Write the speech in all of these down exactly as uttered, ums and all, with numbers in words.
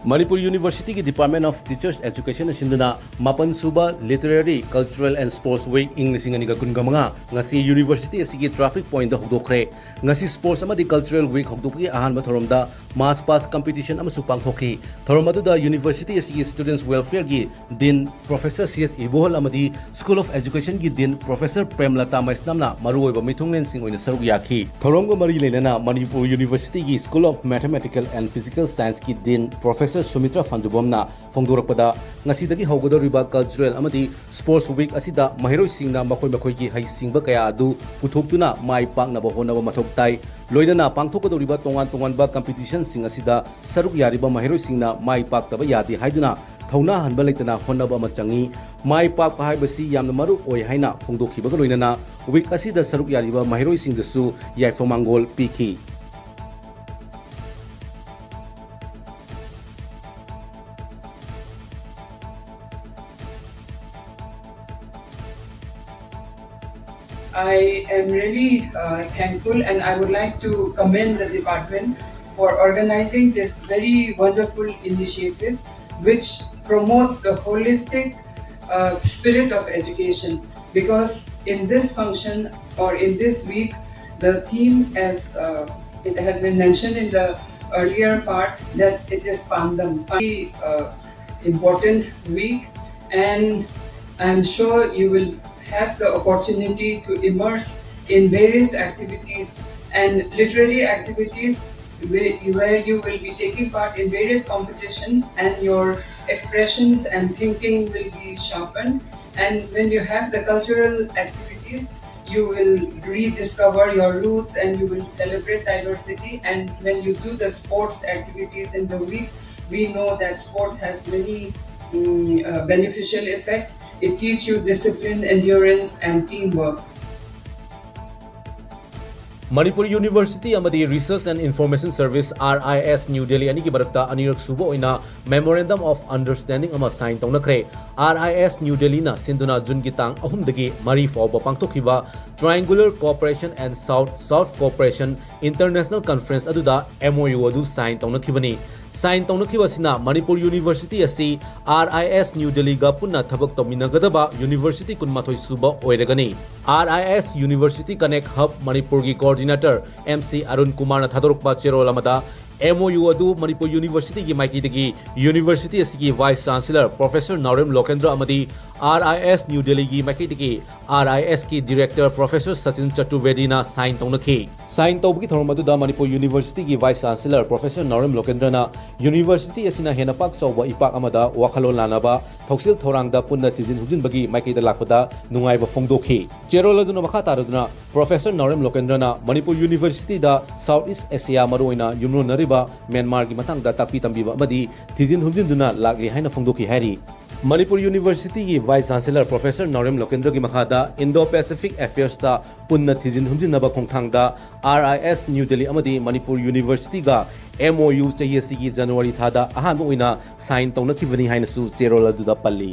ꯃꯅꯤꯄꯨꯔ ꯌꯨꯅꯤꯚꯔꯁꯤꯇꯤꯒꯤ Department of Teachers Education ꯅ ꯁꯤꯟꯗꯨꯅ ꯃꯥꯄꯟ ꯁꯨꯕ Literary, Cultural and Sports Week ꯏꯪ ꯂꯤꯁꯤꯡ ꯑꯅꯤꯒ ꯀꯨꯟꯒ ꯃꯉꯥ ꯉꯁꯤ ꯌꯨꯅꯤꯚꯔꯁꯤꯇꯤ ꯑꯁꯤꯒꯤ Traffic Point ꯇ ꯍꯧꯗꯣꯛꯈ꯭ꯔꯦ꯫ ꯉꯁꯤ Sports ꯑꯃꯗꯤ Cultural Week ꯍꯧꯗꯣꯛꯄꯒꯤ ꯑꯍꯥꯟꯕ ꯊꯧꯔꯝꯗ March Past Competition ꯑꯃꯁꯨ ꯄꯥꯡꯊꯣꯛꯈꯤ꯫ ꯊꯧꯔꯝ ꯑꯗꯨꯗ ꯌꯨꯅꯤꯚꯔꯁꯤꯇꯤ ꯑꯁꯤꯒꯤ Students Welfare ꯒꯤ Dean Professor ꯁꯤ ꯑꯦꯁ ꯏꯕꯣꯍꯜ ꯑꯃꯗꯤ School of Education ꯒꯤ Dean Professor ꯄ꯭ꯔꯦꯝꯂꯇꯥ ꯃꯩꯁꯅꯥꯝꯅ ꯃꯔꯨꯑꯣꯏꯕ ꯃꯤꯊꯨꯡꯂꯦꯟꯁꯤꯡ ꯑꯣꯏꯅ ꯁꯔꯨꯛ ꯌꯥꯈꯤ꯫ ꯊꯧꯔꯝꯒ ꯃꯔꯤ ꯂꯩꯅꯅ ꯃꯅꯤꯄꯨꯔ ꯌꯨꯅꯤꯚꯔꯁꯤꯇꯤꯒꯤ School of Mathematical and Physical Science ꯀꯤ Dean Professor ꯁꯨꯃꯤꯇ꯭ꯔ ꯐꯥꯟꯖꯨꯕꯝꯅ ꯐꯣꯡꯗꯣꯔꯛꯄꯗ, ꯉꯁꯤꯗꯒꯤ ꯍꯧꯒꯗꯧꯔꯤꯕ Cultural ꯑꯃꯗꯤ Sports Week ꯑꯁꯤꯗ ꯃꯍꯩꯔꯣꯏꯁꯤꯡꯅ ꯃꯈꯣꯏ ꯃꯈꯣꯏꯒꯤ ꯍꯩꯁꯤꯡꯕ ꯀꯌꯥ ꯑꯗꯨ ꯄꯨꯊꯣꯛꯇꯨꯅ ꯃꯥꯏ ꯄꯥꯛꯅꯕ ꯍꯣꯠꯅꯕ ꯃꯊꯧ ꯇꯥꯏ꯫ ꯂꯣꯏꯅꯅ ꯄꯥꯡꯊꯣꯛꯀꯗꯧꯔꯤꯕ ꯇꯣꯉꯥꯟ ꯇꯣꯉꯥꯟꯕ competition ꯁꯤꯡ ꯑꯁꯤꯗ ꯁꯔꯨꯛ ꯌꯥꯔꯤꯕ ꯃꯍꯩꯔꯣꯏꯁꯤꯡꯅ ꯃꯥꯏ ꯄꯥꯛꯇꯕ ꯌꯥꯗꯦ ꯍꯥꯏꯗꯨꯅ ꯊꯧꯅꯥ ꯍꯟꯕ ꯂꯩꯇꯅ ꯍꯣꯠꯅꯕ ꯑꯃ ꯆꯪꯏ꯫ ꯃꯥꯏ ꯄꯥꯛꯄ ꯍꯥꯏꯕꯁꯤ ꯌꯥꯝꯅ ꯃꯔꯨ ꯑꯣꯏ ꯍꯥꯏꯅ ꯐꯣꯡꯗꯣꯛꯈꯤꯕꯒ ꯂꯣꯏꯅꯅ week ꯑꯁꯤꯗ ꯁꯔꯨꯛ ꯌꯥꯔꯤꯕ ꯃꯍꯩꯔꯣꯏꯁꯤꯡꯗꯁꯨ ꯌꯥꯏꯐ ꯃꯥꯡꯒꯣꯜ ꯄꯤꯈꯤ꯫ I am really uh, thankful, and I would like to commend the department for organizing this very wonderful initiative, which promotes the holistic uh, spirit of education. Because in this function or in this week, the theme, as uh, it has been mentioned in the earlier part, that it is Pandam, very uh, important week, and I'm sure you will have the opportunity to immerse in various activities and literary activities where, where you will be taking part in various competitions, and your expressions and thinking will be sharpened. And when you have the cultural activities, you will rediscover your roots and you will celebrate diversity. And when you do the sports activities in the week, we know that sports has many mm, uh, beneficial effect. It teaches you discipline, endurance, and teamwork. Manipur university ꯑꯃꯗꯤ Research and Information Service, R I S, New Delhi ꯑꯅꯤꯒꯤ ꯃꯔꯛꯇ ꯑꯅꯤꯔꯛ ꯁꯨꯕ ꯑꯣꯏꯅ Memorandum of Understanding ꯑꯃ sign ꯇꯧꯅꯈ꯭ꯔꯦ꯫ R I S New Delhi ꯅ ꯁꯤꯟꯗꯨꯅ ꯖꯨꯟꯒꯤ ꯇꯥꯡ ꯑꯍꯨꯝꯗꯒꯤ ꯃꯔꯤ ꯐꯥꯎꯕ ꯄꯥꯡꯊꯣꯛꯈꯤꯕ Triangular Cooperation and South South Cooperation International Conference ꯑꯗꯨꯗ M O U ꯑꯗꯨ sign ꯇꯧꯅꯈꯤꯕꯅꯤ꯫ Sign ꯇꯧꯅꯈꯤꯕ ꯑꯁꯤꯅ ꯃꯅꯤꯄꯨꯔ University ꯑꯁꯤ R I S New Delhi ꯒ ꯄꯨꯟꯅ ꯊꯕꯛ ꯇꯧꯃꯤꯟꯅꯒꯗꯕ university ꯀꯨꯟꯃꯥꯊꯣꯏ ꯁꯨꯕ ꯑꯣꯏꯔꯒꯅꯤ꯫ R I S University Connect Hub ꯃꯅꯤꯄꯨꯔꯒꯤ coordinator M C ꯑꯔꯨꯟ ꯀꯨꯃꯥꯔꯅ ꯊꯥꯗꯣꯔꯛꯄ ꯆꯦꯔꯣꯜ ꯑꯃꯗ, M O U ꯑꯗꯨ ꯃꯅꯤꯄꯨꯔ University ꯒꯤ ꯃꯥꯏꯀꯩꯗꯒꯤ university ꯑꯁꯤꯒꯤ Vice Chancellor Professor ꯅꯥꯎꯔꯦꯝ ꯂꯣꯀꯦꯟꯗ꯭ꯔ ꯑꯃꯗꯤ R I S New Delhi ꯒꯤ ꯃꯥꯏꯀꯩꯗꯒꯤ R I S ꯀꯤ Director Professor Sachin ꯆꯇꯨꯔꯕꯦꯗꯤꯅ sign ꯇꯧꯅꯈꯤ꯫ Sign ꯇꯧꯕꯒꯤ ꯊꯧꯔꯝ ꯑꯗꯨꯗ ꯃꯅꯤꯄꯨꯔ University ꯒꯤ Vice Chancellor Professor ꯅꯥꯎꯔꯦꯝ ꯂꯣꯀꯦꯟꯗ꯭ꯔꯅ university ꯑꯁꯤꯅ ꯍꯦꯟꯅ ꯄꯥꯛ ꯆꯥꯎꯕ ꯏꯄꯥꯛ ꯑꯃꯗ ꯋꯥꯈꯜꯂꯣꯟ ꯂꯥꯟꯅꯕ ꯊꯧꯁꯤꯜ ꯊꯧꯔꯥꯡꯗ ꯄꯨꯟꯅ ꯊꯤꯖꯤꯟ ꯍꯨꯝꯖꯤꯟꯕꯒꯤ ꯃꯥꯏꯀꯩꯗ ꯂꯥꯛꯄꯗ ꯅꯨꯡꯉꯥꯏꯕ ꯐꯣꯡꯗꯣꯛꯈꯤ꯫ ꯆꯦꯔꯣꯜ ꯑꯗꯨꯅ ꯃꯈꯥ ꯇꯥꯔꯗꯨꯅ, Professor ꯅꯥꯎꯔꯦꯝ ꯂꯣꯀꯦꯟꯗ꯭ꯔꯅ ꯃꯅꯤꯄꯨꯔ University ꯗ South East Asia, ꯃꯔꯨꯑꯣꯏꯅ ꯌꯨꯝꯂꯣꯟꯅꯔꯤꯕ ꯃ꯭ꯌꯥꯟꯃꯥꯔꯒꯤ ꯃꯇꯥꯡꯗ ꯇꯥꯛꯄꯤ ꯇꯝꯕꯤꯕ ꯑꯃꯗꯤ ꯊꯤꯖꯤꯟ ꯍꯨꯝꯖꯤꯟꯗꯨꯅ ꯂꯥꯛꯂꯤ ꯍꯥꯏꯅ ꯐꯣꯡꯗꯣꯛꯈꯤ ꯍꯥꯏꯔꯤ꯫ ꯃꯅꯤꯄꯨꯔ University ꯒꯤ Vice Chancellor Professor ꯅꯥꯎꯔꯦꯝ ꯂꯣꯀꯦꯟꯗ꯭ꯔꯒꯤ ꯃꯈꯥꯗ Indo-Pacific Affairs ꯇ ꯄꯨꯟꯅ ꯊꯤꯖꯤꯟ ꯍꯨꯝꯖꯤꯟꯅꯕ ꯈꯣꯡꯊꯥꯡꯗ R I S New Delhi ꯑꯃꯗꯤ ꯃꯅꯤꯄꯨꯔ University ꯒ M O U ꯆꯍꯤ ꯑꯁꯤꯒꯤ ꯖꯅꯋꯥꯔꯤ ꯊꯥꯗ ꯑꯍꯥꯟꯕ ꯑꯣꯏꯅ sign ꯇꯧꯅꯈꯤꯕꯅꯤ ꯍꯥꯏꯅꯁꯨ ꯆꯦꯔꯣꯜ ꯑꯗꯨꯗ ꯄꯜꯂꯤ꯫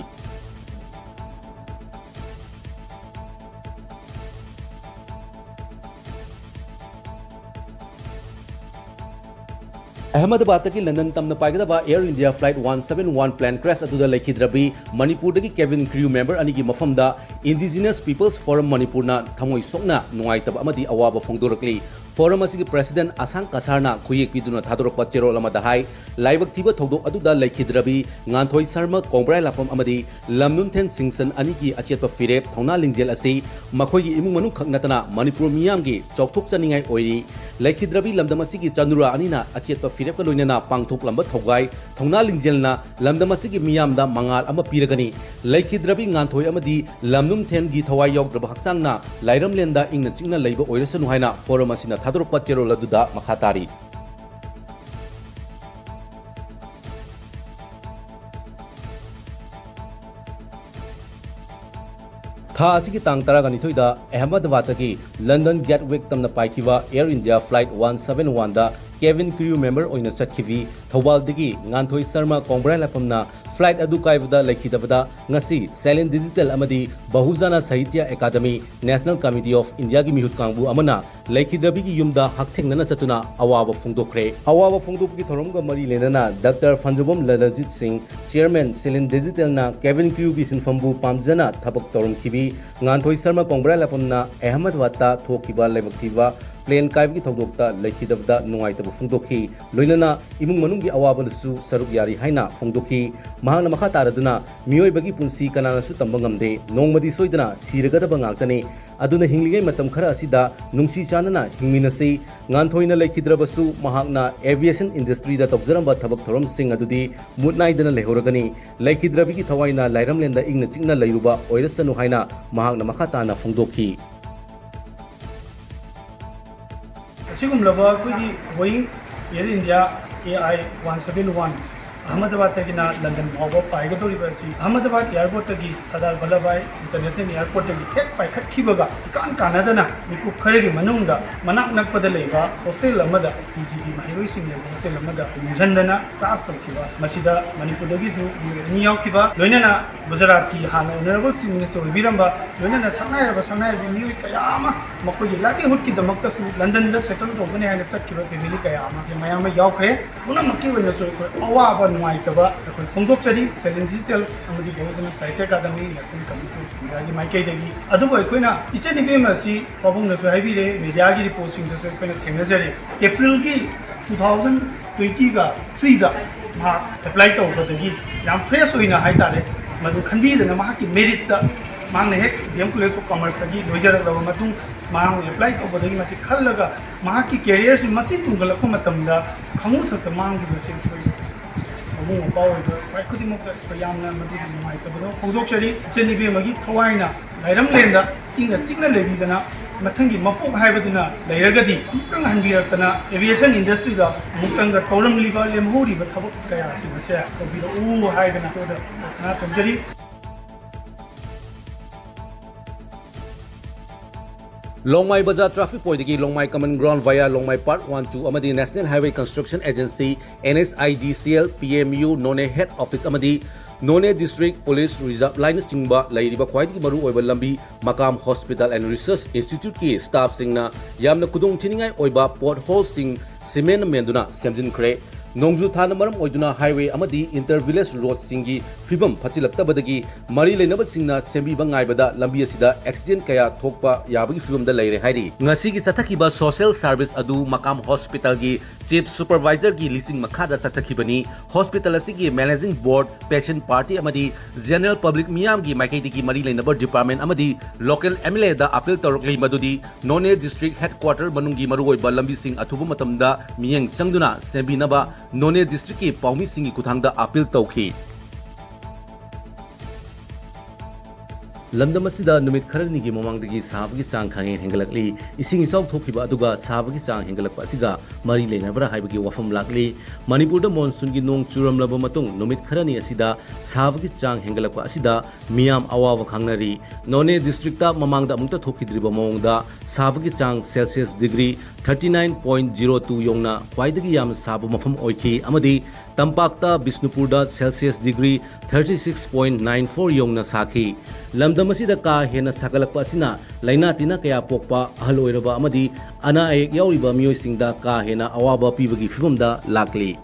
ꯑꯍꯃꯗꯕꯥꯗꯇꯒꯤ ꯂꯟꯗꯟ ꯇꯝꯅ ꯄꯥꯏꯒꯗꯕ Air India Flight one seven one plane crash ꯑꯗꯨꯗ ꯂꯩꯈꯤꯗ꯭ꯔꯕꯤ ꯃꯅꯤꯄꯨꯔꯗꯒꯤ cabin crew member ꯑꯅꯤꯒꯤ ꯃꯐꯝꯗ Indigenous Peoples Forum ꯃꯅꯤꯄꯨꯔꯅ ꯊꯃꯣꯏ ꯁꯣꯛꯅ ꯅꯨꯡꯉꯥꯏꯇꯕ ꯑꯃꯗꯤ ꯑꯋꯥꯕ ꯐꯣꯡꯗꯣꯔꯛꯂꯤ꯫ Forum ꯑꯁꯤꯒꯤ President ꯑꯁꯥꯡ ꯀꯁꯥꯔꯅ ꯈꯨꯌꯦꯛ ꯄꯤꯗꯨꯅ ꯊꯥꯗꯣꯔꯛꯄ ꯆꯦꯔꯣꯜ ꯑꯃꯗ ꯍꯥꯏ, ꯂꯥꯏꯕꯛ ꯊꯤꯕ ꯊꯧꯗꯣꯛ ꯑꯗꯨꯗ ꯂꯩꯈꯤꯗ꯭ꯔꯕꯤ ꯉꯥꯟꯊꯣꯏ ꯁꯔꯃ, ꯀꯣꯡꯕ꯭ꯔꯥꯏ ꯂꯥꯛꯄꯝ ꯑꯃꯗꯤ ꯂꯝꯅꯨꯝꯊꯦꯟ ꯁꯤꯡꯁꯟ ꯑꯅꯤꯒꯤ ꯑꯆꯦꯠꯄ ꯐꯤꯔꯦꯞ, ꯊꯧꯅꯥ ꯂꯤꯡꯖꯦꯜ ꯑꯁꯤ ꯃꯈꯣꯏꯒꯤ ꯏꯃꯨꯡ ꯃꯅꯨꯡ ꯈꯛ ꯅꯠꯇꯅ ꯃꯅꯤꯄꯨꯔ ꯃꯤꯌꯥꯝꯒꯤ ꯆꯥꯎꯊꯣꯛꯆꯅꯤꯡꯉꯥꯏ ꯑꯣꯏꯔꯤ꯫ ꯂꯩꯈꯤꯗ꯭ꯔꯕꯤ ꯂꯝꯗꯝ ꯑꯁꯤꯒꯤ ꯆꯅꯨꯔꯥ ꯑꯅꯤꯅ ꯑꯆꯦꯠꯄ ꯐꯤꯔꯦꯞꯀ ꯂꯣꯏꯅꯅ ꯄꯥꯡꯊꯣꯛꯂꯝꯕ ꯊꯧꯒꯥꯏ, ꯊꯧꯅꯥ ꯂꯤꯡꯖꯦꯜꯅ ꯂꯝꯗꯝ ꯑꯁꯤꯒꯤ ꯃꯤꯌꯥꯝꯗ ꯃꯉꯥꯜ ꯑꯃ ꯄꯤꯔꯒꯅꯤ꯫ ꯂꯩꯈꯤꯗ꯭ꯔꯕꯤ ꯉꯥꯟꯊꯣꯏ ꯑꯃꯗꯤ ꯂꯝꯅꯨꯝꯊꯦꯟꯒꯤ ꯊꯋꯥꯏ ꯌꯥꯎꯗ꯭ꯔꯕ ꯍꯛꯆꯥꯡꯅ ꯂꯥꯏꯔꯝꯂꯦꯟꯗ ꯏꯪꯅ ꯆꯤꯛꯅ ꯂꯩꯕ ꯑꯣꯏꯔꯁꯅꯨ ꯍꯥꯏꯅ Forum ꯑꯁꯤꯅ ꯊꯥꯗꯣꯔꯛꯄ ꯆꯦꯔꯣꯜ ꯑꯗꯨꯗ ꯃꯈꯥ ꯇꯥꯔꯤ꯫ ꯊꯥ ꯑꯁꯤꯒꯤ ꯇꯥꯡ ꯇꯔꯥꯒ ꯅꯤꯊꯣꯏꯗ ꯑꯍꯃꯗꯕꯥꯗꯇꯒꯤ ꯂꯟꯗꯟ ꯒꯦꯠꯋꯤꯛ ꯇꯝꯅ ꯄꯥꯏꯈꯤꯕ Air India Flight one seven one ꯗ cabin crew member ꯑꯣꯏꯅ ꯆꯠꯈꯤꯕꯤ ꯊꯧꯕꯥꯜꯗꯒꯤ ꯉꯥꯟꯊꯣꯏ ꯁꯔꯃ ꯀꯣꯡꯕ꯭ꯔꯥ ꯂꯥꯏꯐꯝꯅ flight ꯑꯗꯨ ꯀꯥꯏꯕꯗ ꯂꯩꯈꯤꯗꯕꯗ ꯉꯁꯤ ꯁꯦꯂꯤꯟ ꯗꯤꯖꯤꯇꯦꯜ ꯑꯃꯗꯤ ꯕꯍꯨꯖꯥꯅꯥ ꯁꯥꯍꯤꯇ꯭ꯌ ꯑꯦꯀꯥꯗꯃꯤ National Committee of Indiaꯒꯤ ꯃꯤꯍꯨꯠ ꯀꯥꯡꯕꯨ ꯑꯃꯅ ꯂꯩꯈꯤꯗ꯭ꯔꯕꯤꯒꯤ ꯌꯨꯝꯗ ꯍꯛꯊꯦꯡꯅꯅ ꯆꯠꯇꯨꯅ ꯑꯋꯥꯕ ꯐꯣꯡꯗꯣꯛꯈ꯭ꯔꯦ꯫ ꯑꯋꯥꯕ ꯐꯣꯡꯗꯣꯛꯄꯒꯤ ꯊꯧꯔꯝꯒ ꯃꯔꯤ ꯂꯩꯅꯅ ꯗꯥꯛꯇꯔ ꯐꯟꯖꯣꯕꯝ ꯂꯂꯖꯤꯠ ꯁꯤꯡ, ꯆꯤꯌꯔꯃꯦꯟ, ꯁꯦꯂꯤꯟ ꯗꯤꯖꯤꯇꯦꯜꯅ cabin crewꯒꯤ ꯁꯤꯟꯐꯝꯕꯨ ꯄꯥꯝꯖꯅ ꯊꯕꯛ ꯇꯧꯔꯝꯈꯤꯕꯤ ꯉꯥꯟꯊꯣꯏ ꯁꯔꯃ ꯀꯣꯡꯕ꯭ꯔꯥ ꯂꯥꯏꯐꯝꯅ ꯑꯍꯃꯗꯕꯥꯗꯇ ꯊꯣꯛꯈꯤꯕ ꯂꯥꯏꯕꯛ ꯊꯤꯕ plane ꯀꯥꯏꯕꯒꯤ ꯊꯧꯗꯣꯛꯇ ꯂꯩꯈꯤꯗꯕꯗ ꯅꯨꯡꯉꯥꯏꯇꯕ ꯐꯣꯡꯗꯣꯛꯈꯤ꯫ ꯂꯣꯏꯅꯅ ꯏꯃꯨꯡ ꯃꯅꯨꯡꯒꯤ ꯑꯋꯥꯕꯗꯁꯨ ꯁꯔꯨꯛ ꯌꯥꯔꯤ ꯍꯥꯏꯅ ꯐꯣꯡꯗꯣꯛꯈꯤ꯫ ꯃꯍꯥꯛꯅ ꯃꯈꯥ ꯇꯥꯔꯗꯨꯅ, "ꯃꯤꯑꯣꯏꯕꯒꯤ ꯄꯨꯟꯁꯤ ꯀꯅꯥꯅꯁꯨ ꯇꯝꯕ ꯉꯝꯗꯦ, ꯅꯣꯡꯃꯗꯤ ꯁꯣꯏꯗꯅ ꯁꯤꯔꯒꯗꯕ ꯉꯥꯛꯇꯅꯤ꯫ ꯑꯗꯨꯅ ꯍꯤꯡꯂꯤꯉꯩ ꯃꯇꯝ ꯈꯔ ꯑꯁꯤꯗ ꯅꯨꯡꯁꯤ ꯆꯥꯟꯅꯅ ꯍꯤꯡꯃꯤꯟꯅꯁꯤ꯫ ꯉꯥꯟꯊꯣꯏꯅ ꯂꯩꯈꯤꯗ꯭ꯔꯕꯁꯨ ꯃꯍꯥꯛꯅ aviation industryꯗ ꯇꯧꯖꯔꯝꯕ ꯊꯕꯛ ꯊꯧꯔꯝꯁꯤꯡ ꯑꯗꯨꯗꯤ ꯃꯨꯠ ꯅꯥꯏꯗꯅ ꯂꯩꯍꯧꯔꯒꯅꯤ꯫ ꯂꯩꯈꯤꯗ꯭ꯔꯕꯤꯒꯤ ꯊꯋꯥꯏꯅ ꯂꯥꯏꯔꯝꯂꯦꯟꯗ ꯏꯪꯅ ꯆꯤꯛꯅ ꯂꯩꯔꯨꯕ ꯑꯣꯏꯔꯁꯅꯨ" ꯍꯥꯏꯅ ꯃꯍꯥꯛꯅ ꯃꯈꯥ ꯇꯥꯅ ꯐꯣꯡꯗꯣꯛꯈꯤ꯫ ꯑꯁꯤꯒꯨꯝꯂꯕ ꯑꯩꯈꯣꯏꯒꯤ Boeing Air India A I one seven one ꯑꯍꯃꯗꯕꯥꯗꯇꯒꯤꯅ ꯂꯟꯗꯟ ꯐꯥꯎꯕ ꯄꯥꯏꯒꯗꯧꯔꯤꯕ ꯑꯁꯤ ꯑꯍꯃꯗꯕꯥꯗ airportꯇꯒꯤ ꯁꯔꯗꯥꯔ ꯚꯜꯂꯚꯚꯥꯏ International Airportꯇꯒꯤ ꯍꯦꯛ ꯄꯥꯏꯈꯠꯈꯤꯕꯒ ꯏꯀꯥꯟ ꯀꯥꯟꯅꯗꯅ ꯃꯤꯀꯨꯞ ꯈꯔꯒꯤ ꯃꯅꯨꯡꯗ ꯃꯅꯥꯛ ꯅꯛꯄꯗ ꯂꯩꯕ hostel ꯑꯃꯗ P G ꯒꯤ ꯃꯍꯩꯔꯣꯏꯁꯤꯡ ꯂꯩꯕ hostel ꯑꯃꯗ ꯅꯝꯁꯤꯟꯗꯅ ꯇꯥꯁ ꯇꯧꯈꯤꯕ꯫ ꯃꯁꯤꯗ ꯃꯅꯤꯄꯨꯔꯗꯒꯤꯁꯨ ꯃꯤꯑꯣꯏ ꯑꯅꯤ ꯌꯥꯎꯈꯤꯕ, ꯂꯣꯏꯅꯅ ꯒꯨꯖꯔꯥꯠꯀꯤ ꯍꯥꯟꯅ Honourable Chief Minister ꯑꯣꯏꯕꯤꯔꯝꯕ, ꯂꯣꯏꯅꯅ ꯁꯛꯅꯥꯏꯔꯕ ꯁꯛꯅꯥꯏꯔꯕꯤ ꯃꯤꯑꯣꯏ ꯀꯌꯥ ꯑꯃ ꯃꯈꯣꯏꯒꯤ livelihoodꯀꯤꯗꯃꯛꯇꯁꯨ ꯂꯟꯗꯟꯗ settle ꯇꯧꯒꯅꯤ ꯍꯥꯏꯅ ꯆꯠꯈꯤꯕ family ꯀꯌꯥ ꯑꯃ ꯃꯌꯥꯝ ꯑꯃ ꯌꯥꯎꯈ꯭ꯔꯦ꯫ ꯄꯨꯝꯅꯃꯛꯀꯤ ꯑꯣꯏꯅꯁꯨ ꯑꯩꯈꯣꯏ ꯑꯋꯥꯕ ꯅꯨꯡꯉꯥꯏꯇꯕ ꯑꯩꯈꯣꯏ ꯐꯣꯡꯗꯣꯛꯆꯔꯤ꯫ Salin Digital ꯑꯃꯗꯤ Bahujana Sahitya Academy National Committee of Indiaꯒꯤ ꯃꯥꯏꯀꯩꯗꯒꯤ꯫ ꯑꯗꯨꯕꯨ ꯑꯩꯈꯣꯏꯅ ꯏꯆꯟ ꯏꯕꯦꯝ ꯑꯁꯤ ꯄꯥꯕꯨꯡꯅꯁꯨ ꯍꯥꯏꯕꯤꯔꯦ, mediaꯒꯤ reportꯁꯤꯡꯗꯁꯨ ꯑꯩꯈꯣꯏꯅ ꯊꯦꯡꯅꯖꯔꯦ꯫ Aprilꯒꯤ two thousand twentyꯒ threeꯗ ꯃꯍꯥꯛ apply ꯇꯧꯕꯗꯒꯤ ꯌꯥꯝ fresh ꯑꯣꯏꯅ ꯍꯥꯏꯇꯥꯔꯦ, ꯃꯗꯨ ꯈꯟꯕꯤꯗꯅ ꯃꯍꯥꯛꯀꯤ meritꯇ ꯃꯍꯥꯛꯅ ꯍꯦꯛ D M College of Commerceꯇꯒꯤ ꯂꯣꯏꯖꯔꯛꯂꯕ ꯃꯇꯨꯡ ꯃꯍꯥꯛꯅ apply ꯇꯧꯕꯗꯒꯤ ꯃꯁꯤ ꯈꯜꯂꯒ ꯃꯍꯥꯛꯀꯤ careerꯁꯤ ꯃꯆꯤ ꯇꯨꯡꯒꯠꯂꯛꯄ ꯃꯇꯝꯗ ꯈꯪꯉꯨ ꯊꯛꯇ ꯃꯥꯡꯈꯤꯕꯁꯦ ꯑꯩꯈꯣꯏ ꯃꯕꯨꯡ ꯃꯧꯄ꯭ꯋꯥ ꯑꯣꯏꯕ ꯈ꯭ꯋꯥꯏ ꯈꯨꯗꯤꯡꯃꯛꯇ ꯑꯩꯈꯣꯏ ꯌꯥꯝꯅ ꯃꯗꯨꯒꯤ ꯅꯨꯡꯉꯥꯏꯇꯕꯗꯣ ꯐꯣꯡꯗꯣꯛꯆꯔꯤ꯫ ꯏꯆꯟ ꯏꯕꯦꯝꯃꯒꯤ ꯊꯋꯥꯏꯅ ꯂꯥꯏꯔꯝꯂꯦꯟꯗ ꯏꯪꯅ ꯆꯤꯛꯅ ꯂꯩꯕꯤꯗꯅ ꯃꯊꯪꯒꯤ ꯃꯄꯣꯛ ꯍꯥꯏꯕꯗꯨꯅ ꯂꯩꯔꯒꯗꯤ ꯑꯃꯨꯛꯇꯪ ꯍꯟꯕꯤꯔꯛꯇꯅ aviation industryꯗ ꯑꯃꯨꯛꯇꯪꯒ ꯇꯧꯔꯝꯂꯤꯕ ꯂꯦꯝꯍꯧꯔꯤꯕ ꯊꯕꯛ ꯀꯌꯥꯁꯤꯡ ꯑꯁꯦ ꯇꯧꯕꯤꯔꯛꯎ ꯍꯥꯏꯗꯅ ꯑꯩꯈꯣꯏꯗ ꯄ꯭ꯔꯥꯔꯊꯅꯥ ꯇꯧꯖꯔꯤ꯫ ꯂꯣꯡꯃꯥꯏ ꯕꯖꯥꯔ traffic point ꯗꯒꯤ ꯂꯣꯡꯃꯥꯏ common ground via ꯂꯣꯡꯃꯥꯏ Part one two ꯑꯃꯗꯤ National Highway Construction Agency, N H I D C L, P M U, Noney head office ꯑꯃꯗꯤ Noney District Police Reserve Line ꯅꯆꯤꯡꯕ ꯂꯩꯔꯤꯕ ꯈ꯭ꯋꯥꯏꯗꯒꯤ ꯃꯔꯨꯑꯣꯏꯕ ꯂꯝꯕꯤ ꯃꯀꯥꯝ Hospital and Research Institute ꯀꯤ staff ꯁꯤꯡꯅ ꯌꯥꯝꯅ ꯈꯨꯗꯣꯡ ꯊꯤꯅꯤꯡꯉꯥꯏ ꯑꯣꯏꯕ pothole ꯁꯤꯡ cement ꯅ ꯃꯦꯟꯗꯨꯅ ꯁꯦꯝꯖꯤꯟꯈ꯭ꯔꯦ꯫ ꯅꯣꯡꯖꯨ ꯊꯥꯅ ꯃꯔꯝ ꯑꯣꯏꯗꯨꯅ highway ꯑꯃꯗꯤ inter village road ꯁꯤꯡꯒꯤ ꯐꯤꯕꯝ ꯐꯠꯆꯤꯜꯂꯛꯇꯕꯗꯒꯤ ꯃꯔꯤ ꯂꯩꯅꯕꯁꯤꯡꯅ ꯁꯦꯝꯕꯤꯕ ꯉꯥꯏꯕꯗ ꯂꯝꯕꯤ ꯑꯁꯤꯗ accident ꯀꯌꯥ ꯊꯣꯛꯄ ꯌꯥꯕꯒꯤ ꯐꯤꯕꯝꯗ ꯂꯩꯔꯦ ꯍꯥꯏꯔꯤ꯫ ꯉꯁꯤꯒꯤ ꯆꯠꯊꯈꯤꯕ social service ꯑꯗꯨ ꯃꯀꯥꯝ Hospital ꯒꯤ Chief Supervisor ꯒꯤ ꯂꯤꯁꯤꯡ ꯃꯈꯥꯗ ꯆꯠꯊꯈꯤꯕꯅꯤ꯫ Hospital ꯑꯁꯤꯒꯤ Managing Board, Patient Party ꯑꯃꯗꯤ General Public ꯃꯤꯌꯥꯝꯒꯤ ꯃꯥꯏꯀꯩꯗꯒꯤ ꯃꯔꯤ ꯂꯩꯅꯕ department ꯑꯃꯗꯤ local M L A the appeal ꯇꯧꯔꯛꯂꯤ ꯃꯗꯨꯗꯤ Noney District Headquarter ꯃꯅꯨꯡꯒꯤ ꯃꯔꯨꯑꯣꯏꯕ ꯂꯝꯕꯤꯁꯤꯡ ꯑꯊꯨꯕ ꯃꯇꯝꯗ ꯃꯤꯠꯌꯦꯡ ꯆꯪꯗꯨꯅ ꯁꯦꯝꯕꯤꯅꯕ Noney District ꯀꯤ ꯄꯥꯎꯃꯤꯁꯤꯡꯒꯤ ꯈꯨꯠꯊꯥꯡꯗ appeal ꯇꯧꯈꯤ꯫ ꯂꯝꯗꯝ ꯑꯁꯤꯗ ꯅꯨꯃꯤꯠ ꯈꯔꯅꯤꯒꯤ ꯃꯃꯥꯡꯗꯒꯤ ꯁꯥꯕꯒꯤ ꯆꯥꯡ ꯈꯥꯡꯍꯦꯟ ꯍꯦꯟꯒꯠꯂꯛꯂꯤ꯫ ꯏꯁꯤꯡ ꯏꯆꯥꯎ ꯊꯣꯛꯈꯤꯕ ꯑꯗꯨꯒ ꯁꯥꯕꯒꯤ ꯆꯥꯡ ꯍꯦꯟꯒꯠꯂꯛꯄ ꯑꯁꯤꯒ ꯃꯔꯤ ꯂꯩꯅꯕ꯭ꯔꯥ ꯍꯥꯏꯕꯒꯤ ꯋꯥꯐꯝ ꯂꯥꯛꯂꯤ꯫ ꯃꯅꯤꯄꯨꯔꯗ monsoon ꯒꯤ ꯅꯣꯡ ꯆꯨꯔꯝꯂꯕ ꯃꯇꯨꯡ ꯅꯨꯃꯤꯠ ꯈꯔꯅꯤ ꯑꯁꯤꯗ ꯁꯥꯕꯒꯤ ꯆꯥꯡ ꯍꯦꯟꯒꯠꯂꯛꯄ ꯑꯁꯤꯗ ꯃꯤꯌꯥꯝ ꯑꯋꯥꯕ ꯈꯥꯡꯅꯔꯤ꯫ Noney District ꯇ ꯃꯃꯥꯡꯗ ꯑꯃꯨꯛꯇ ꯊꯣꯛꯈꯤꯗ꯭ꯔꯤꯕ ꯃꯑꯣꯡꯗ ꯁꯥꯕꯒꯤ ꯆꯥꯡ Celsius degree thirty nine point zero two ꯌꯧꯅ ꯈ꯭ꯋꯥꯏꯗꯒꯤ ꯌꯥꯝꯅ ꯁꯥꯕ ꯃꯐꯝ ꯑꯣꯏꯈꯤ ꯑꯃꯗꯤ ꯇꯝꯄꯥꯛꯇ ꯕꯤꯁꯅꯨꯄꯨꯔꯗ Celsius degree thirty six point nine four ꯌꯧꯅ ꯁꯥꯈꯤ꯫ ꯂꯝꯗꯝ ꯑꯁꯤꯗ ꯀꯥ ꯍꯦꯟꯅ ꯁꯥꯒꯠꯂꯛꯄ ꯑꯁꯤꯅ ꯂꯥꯏꯅꯥ ꯇꯤꯟꯅ ꯀꯌꯥ ꯄꯣꯛꯄ, ꯑꯍꯜ ꯑꯣꯏꯔꯕ ꯑꯃꯗꯤ ꯑꯅꯥ ꯑꯌꯦꯛ ꯌꯥꯎꯔꯤꯕ ꯃꯤꯑꯣꯏꯁꯤꯡꯗ ꯀꯥ ꯍꯦꯟꯅ ꯑꯋꯥꯕ ꯄꯤꯕꯒꯤ ꯐꯤꯚꯝꯗ ꯂꯥꯛꯂꯤ꯫